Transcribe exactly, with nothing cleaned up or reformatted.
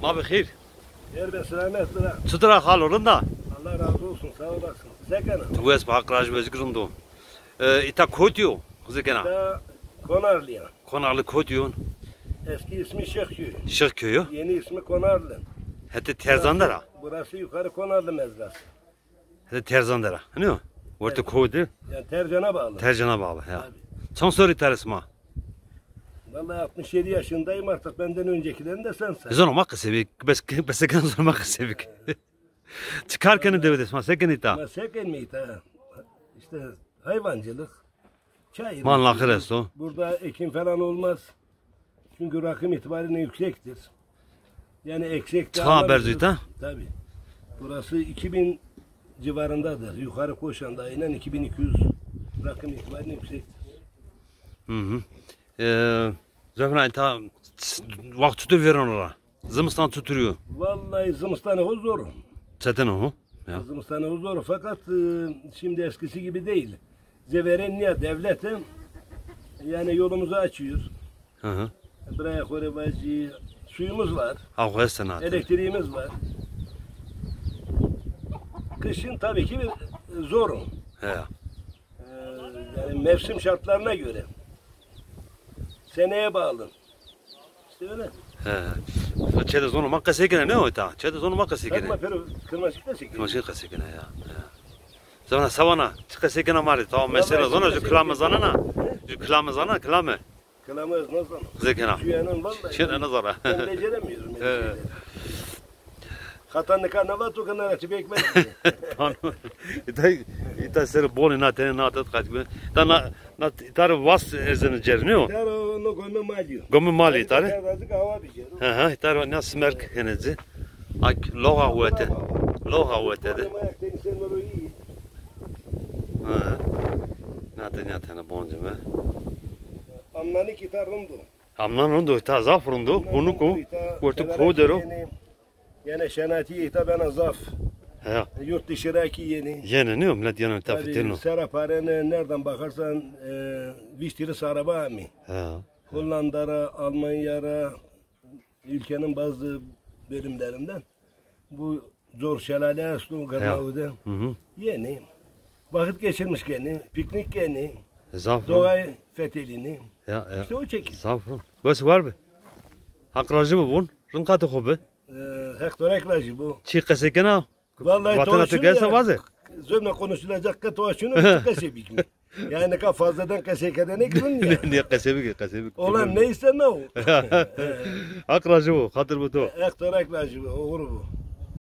Ma bi xêr. Xêr be, selamet bira. Çitur a, hal o, rind a? Allah razı olsun, sağ olasın. Se kena? Ti wes bi, Haq rajî bo, ez kî rind o. E, îta kotî yo? Xizir kena. Îta Konarlı ya. Konarlı kotî yo? Eski ismi Şıhköy. Şıhköy yo? Yeni ismi Konarlı. Hetê Terzan der a? Burası Yukarı Konarlı mezrası. Hetê Terzan der a. Hanî yo? Wertê kotî. Yani Tercan'a bağlı. Tercan'a bağlı ya. Tabii. Çand serrî îta ra sima? Vallahi altmış yedi yaşındayım artık, benden öncekilerini de sen say. Zonê ma qesey bik, bes, bes kena zonê ma qesey bik. Çi kar kenê dewe de, sima se kenê îta? Ma se kenê îta? İşte hayvancılık, çayır. Mal naxir esto. Burada ekim falan olmaz. Çünkü rakım itibariyle yüksektir. Yani eksiğe... Çiqa berz o îta? Tabii. Burası iki bin civarındadır. Yukarı Koşan'da aynen iki bin iki yüz, rakım itibariyle yüksektir. Hı hı. E, Zofîna, îta wext çitur vêreno ra? Zimistan çitur yo? Vallahi zimistan ho zor o. Çetin o, ho? Ya. Zimistan ho zor o, fakat e, şimdi eskisi gibi değil. Zeveren niye devlete, yani yolumuzu açıyor. Hı hı. Buraya koyacağız, suyumuz var. Ha, o senat. Elektriğimiz var. Kışın tabii ki zor o. He. Ee, yani mevsim şartlarına göre. Seneye bağlı. İşte öyle. He. Çete zonê ma qesey kenê, ne o îta? Çete zonê ma qesey kenê. Takma pero kırmaşık da çekiyor. Kırmaşık qesey kenê ya. Ya. Zana sawana, çi qesey kena ma rê? Tamam, mesela zana, ju kilame zanena. Ju kilame zanena, kilame. Kilame ez nazanim. Zekena. Şu yanın vallahi. Şu yanın nazara. Ben beceremiyorum öyle şeyleri. Xata nika navato ke na ra çi bêk bêk. Tamam. Îta, îta ser bonê na tenê na tet qat. Ta na, na, îta ra vas erzeno cêr, ne o? Îta ra no gome malî yo. Gome malî îta ra. Îta ra hava bicero. Hı hı, îta ra na simerk kenê ci. Ak loga wete. Loga wete de. Hı hı. Na te, na tenê bonci mi. Amnanî kî îta rind o. Amnan rind o, îta zaf rind o. Hunuk o, wertê kow der o. Yanî şenatî îta bena zaf. He. Yurt dışı ra kî yenê. Yenê, ne o, millet yenê, îta fitêno. Sera parene nereden bakarsan e, vîst tîrîs araba amî. He. Hollanda ra, Almanya ra, ülkenin bazı bölümlerinden. Bu Zor şelale esto Gırnavide. Hı hı. Yenê. Vakit geçirmiş kenê, piknik kenê. Zaf. Doğayı fethelenê. Ya, ya. İşte o çekil. Zaf. Bes var bi. Haq rajî bo vun. Rind qatê xo bi. Ee, Haq to rê rajî bo. Çi qesey kena? Vallahi vatena to gelse vaze. Zöme konuşulacak kıta şunu, çi qesey bikmi. Yani ka fazladan qesey kerdene girin ya. Ne qesey bike, qesey bike. Olan neyse ne o. Haq rajî bo, xatir bo to. Haq to rê rajî bo, oxir bo.